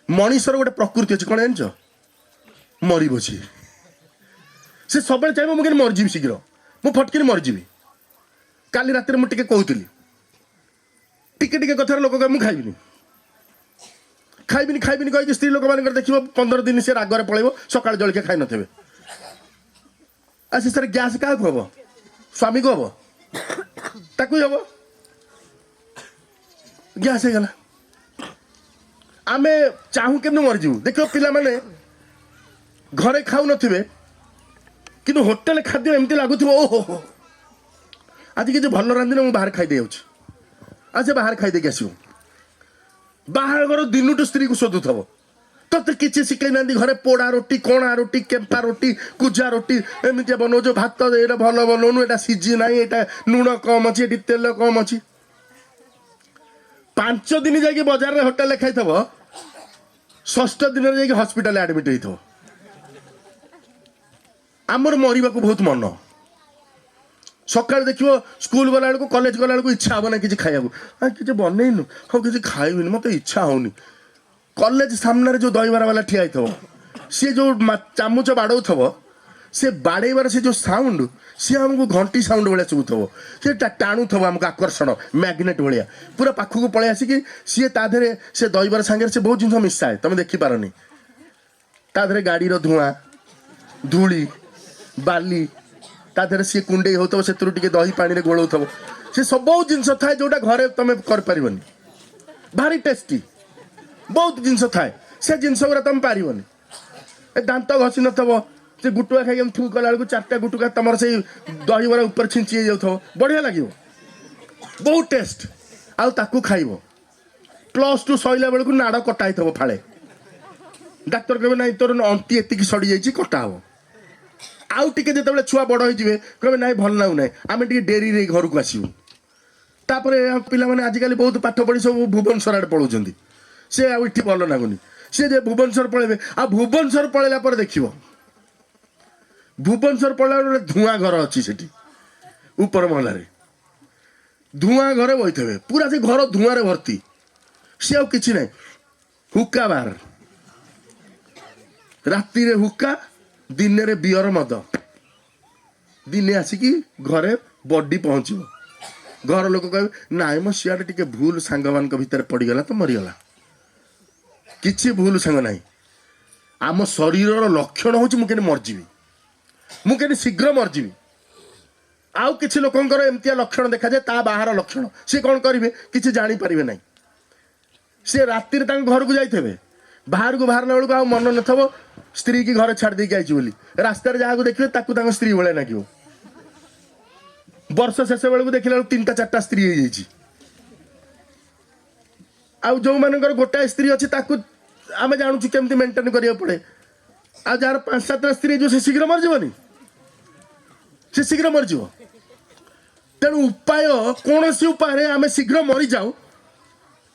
ମଣିଷର ଗୋଟେ ପ୍ରକୃତି ଅଛି, କ'ଣ ଜାଣିଛ? ମରିବ ସିଏ। ସେ ସବୁବେଳେ ଚାହିଁବ, ମୁଁ କେମିତି ମରିଯିବି ଶୀଘ୍ର, ମୁଁ ଫଟକିରି ମରିଯିବି। କାଲି ରାତିରେ ମୁଁ ଟିକେ କହୁଥିଲି, ଟିକେ ଟିକେ କଥାରେ ଲୋକ କହିବେ, ମୁଁ ଖାଇବିନି, ଖାଇବିନି, ଖାଇବିନି କହିକି ସ୍ତ୍ରୀ ଲୋକମାନଙ୍କର ଦେଖିବ 15 ଦିନ ସେ ରାଗରେ ପଳେଇବ, ସକାଳେ ଜଳଖିଆ ଖାଇ ନଥିବେ। ଆଉ ଶେଷରେ ଗ୍ୟାସ୍ କାହାକୁ ହବ? ସ୍ୱାମୀକୁ ହବ, ତାକୁ ହିଁ ହବ। ଗ୍ୟାସ୍ ହେଇଗଲା। ଆମେ ଚାହୁଁ କେମିତି ମରିଯିବୁ। ଦେଖିବ, ପିଲାମାନେ ଘରେ ଖାଉନଥିବେ, କିନ୍ତୁ ହୋଟେଲ ଖାଦ୍ୟ ଏମିତି ଲାଗୁଥିବ, ଓହୋ ହୋ, ଆଜି କିଛି ଭଲ ରାନ୍ଧିଲେ ମୁଁ ବାହାରେ ଖାଇଦେଇ ଯାଉଛି। ଆଉ ସେ ବାହାରେ ଖାଇଦେଇକି ଆସିବ। ବାହାଘର ଦିନଠୁ ସ୍ତ୍ରୀକୁ ଶୋଧୁଥିବ, ତତେ କିଛି ଶିଖେଇ ନାହାନ୍ତି ଘରେ, ପୋଡ଼ା ରୁଟି, କଣା ରୁଟି, କେମ୍ପା ରୁଟି, କୁଜା ରୁଟି ଏମିତିଆ ବନଉଛୁ, ଭାତ ଏଇଟା ଭଲ ବନଉନୁ, ଏଇଟା ସିଝି ନାହିଁ, ଏଇଟା ଲୁଣ କମ୍ ଅଛି, ଏଠି ତେଲ କମ୍ ଅଛି। 5 ଦିନ ଯାଇକି ବଜାରରେ ହୋଟେଲରେ ଖାଇଥିବ, ଷଷ୍ଠ ଦିନରେ ଯାଇକି ହସ୍ପିଟାଲରେ ଆଡମିଟ୍ ହେଇଥିବ। ଆମର ମରିବାକୁ ବହୁତ ମନ। ସକାଳେ ଦେଖିବ, ସ୍କୁଲ ଗଲା ବେଳକୁ, କଲେଜ ଗଲା ବେଳକୁ ଇଚ୍ଛା ହବ ନା କିଛି ଖାଇବାକୁ। ଆଉ କିଛି ବନେଇନୁ? ହଉ, କିଛି ଖାଇବିନି, ମତେ ଇଚ୍ଛା ହଉନି। କଲେଜ ସାମ୍ନାରେ ଯୋଉ ଦହିବରା ବାଲା ଠିଆ ହେଇଥିବ, ସିଏ ଯୋଉ ଚାମୁଚ ବାଡ଼ଉଥିବ, ସେ ବାଡ଼େଇବାର ସେ ଯୋଉ ସାଉଣ୍ଡ, ସିଏ ଆମକୁ ଘଣ୍ଟି ସାଉଣ୍ଡ ଭଳିଆ ଶୁଭୁଥିବ। ସେ ଟାଣୁଥିବ ଆମକୁ, ଆକର୍ଷଣ ମ୍ୟାଗ୍ନେଟ୍ ଭଳିଆ ପୁରା ପାଖକୁ ପଳେଇ ଆସିକି। ସିଏ ତା ଦେହରେ, ସେ ଦହିବରା ସାଙ୍ଗରେ ସେ ବହୁତ ଜିନିଷ ମିଶାଏ, ତମେ ଦେଖିପାରନି। ତା ଦେହରେ ଗାଡ଼ିର ଧୂଆଁ, ଧୂଳି, ବାଲି, ତା ଦେହରେ ସିଏ କୁଣ୍ଡେଇ ହଉଥିବ, ସେଥିରୁ ଟିକେ ଦହି ପାଣିରେ ଗୋଳଉଥିବ। ସେ ସବୁ ଜିନିଷ ଥାଏ ଯୋଉଟା ଘରେ ତମେ କରିପାରିବନି। ଭାରି ଟେଷ୍ଟି। ବହୁତ ଜିନିଷ ଥାଏ, ସେ ଜିନିଷ ଗୁଡ଼ା ତମେ ପାରିବନି। ଏ ଦାନ୍ତ ଘଷି ନଥିବ, ସେ ଗୁଟୁକା ଖାଇକି ଥୁ କଲା ବେଳକୁ ଚାରିଟା ଗୁଟୁକା ତମର ସେଇ ଦହିବରା ଉପରେ ଛିଞ୍ଚି ହେଇଯାଉଥିବ। ବଢ଼ିଆ ଲାଗିବ, ବହୁତ ଟେଷ୍ଟ। ଆଉ ତାକୁ ଖାଇବ, +2 ସଇଲା ବେଳକୁ ନାଡ଼ କଟା ହେଇଥିବ ଫାଳେ। ଡାକ୍ତର କହିବେ, ନାଇଁ, ତୋର ଅନ୍ତି ଏତିକି ସଡ଼ିଯାଇଛି, କଟା ହବ। ଆଉ ଟିକେ ଯେତେବେଳେ ଛୁଆ ବଡ଼ ହେଇଯିବେ, କହିବେ, ନାଇଁ, ଭଲ ଲାଗୁନାହିଁ, ଆମେ ଟିକେ ଡେରିରେ ଘରକୁ ଆସିବୁ। ତାପରେ ପିଲାମାନେ ଆଜିକାଲି ବହୁତ ପାଠ ପଢ଼ି ସବୁ ଭୁବନେଶ୍ୱର ଆଡ଼େ ପଳାଉଛନ୍ତି। ସେ ଆଉ ଏଠି ଭଲ ଲାଗୁନି, ସେ ଯେ ଭୁବନେଶ୍ୱର ପଳେଇବେ। ଆଉ ଭୁବନେଶ୍ୱର ପଳେଇଲା ପରେ ଦେଖିବ, ଭୁବନେଶ୍ୱର ପଳେଇଲା ବେଳେ ଗୋଟେ ଧୂଆଁ ଘର ଅଛି ସେଠି ଉପର ମହଲାରେ। ଧୂଆଁ ଘରେ ବଇଥିବେ ପୁରା, ସେ ଘର ଧୂଆଁରେ ଭର୍ତ୍ତି। ସେ ଆଉ କିଛି ନାହିଁ, ହୁକା ବାର, ରାତିରେ ହୁକା, ଦିନରେ ବିୟର, ମଦ। ଦିନେ ଆସିକି ଘରେ ବଡି ପହଞ୍ଚିବ। ଘର ଲୋକ କହିବେ, ନାଇଁ ମ, ସିଆଡ଼େ ଟିକେ ଭୁଲ ସାଙ୍ଗମାନଙ୍କ ଭିତରେ ପଡ଼ିଗଲା ତ ମରିଗଲା। କିଛି ଭୁଲ ସାଙ୍ଗ ନାହିଁ। ଆମ ଶରୀରର ଲକ୍ଷଣ ହେଉଛି, ମୁଁ କେମିତି ମରିଯିବି, ମୁଁ କେମିତି ଶୀଘ୍ର ମରିଯିବି। ଆଉ କିଛି ଲୋକଙ୍କର ଏମିତିଆ ଲକ୍ଷଣ ଦେଖାଯାଏ, ତା ବାହାର ଲକ୍ଷଣ। ସିଏ କ'ଣ କରିବେ କିଛି ଜାଣିପାରିବେ ନାହିଁ। ସେ ରାତିରେ ତାଙ୍କ ଘରକୁ ଯାଇଥିବେ, ବାହାରକୁ ବାହାରିଲା ବେଳକୁ ଆଉ ମନ ନଥିବ ସ୍ତ୍ରୀ କି ଘରେ ଛାଡ଼ି ଦେଇକି ଆଇଛି ବୋଲି। ରାସ୍ତାରେ ଯାହାକୁ ଦେଖିବେ, ତାକୁ ତାଙ୍କ ସ୍ତ୍ରୀ ଭଳିଆ ଲାଗିବ। ବର୍ଷ ଶେଷ ବେଳକୁ ଦେଖିଲା ବେଳକୁ ତିନିଟା ଚାରିଟା ସ୍ତ୍ରୀ ହେଇଯାଇଛି। ଆଉ ଯୋଉମାନଙ୍କର ଗୋଟାଏ ସ୍ତ୍ରୀ ଅଛି, ତାକୁ ଆମେ ଜାଣୁଛୁ କେମିତି ମେଣ୍ଟେନ୍ କରିବାକୁ ପଡ଼େ। ଆଉ ଯାହାର ପାଞ୍ଚ ସାତଟା ସ୍ତ୍ରୀ ହେଇଯିବ, ସେ ଶୀଘ୍ର ମରିଯିବନି? ସେ ଶୀଘ୍ର ମରିଯିବ। ତେଣୁ ଉପାୟ, କୌଣସି ଉପାୟରେ ଆମେ ଶୀଘ୍ର ମରିଯାଉ,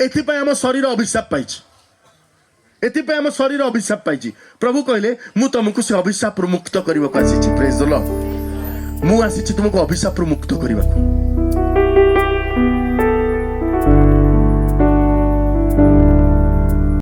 ଏଥିପାଇଁ ଆମ ଶରୀର ଅଭିଶାପ ପାଇଛି। ଏଥିପାଇଁ ଆମ ଶରୀର ଅଭିଶାପ ପାଇଛି। ପ୍ରଭୁ କହିଲେ, ମୁଁ ତମକୁ ସେ ଅଭିଶାପରୁ ମୁକ୍ତ କରିବାକୁ ଆସିଛି। Praise the Lord. ମୁଁ ଆସିଛି ତୁମକୁ ଅଭିଶାପରୁ ମୁକ୍ତ କରିବାକୁ।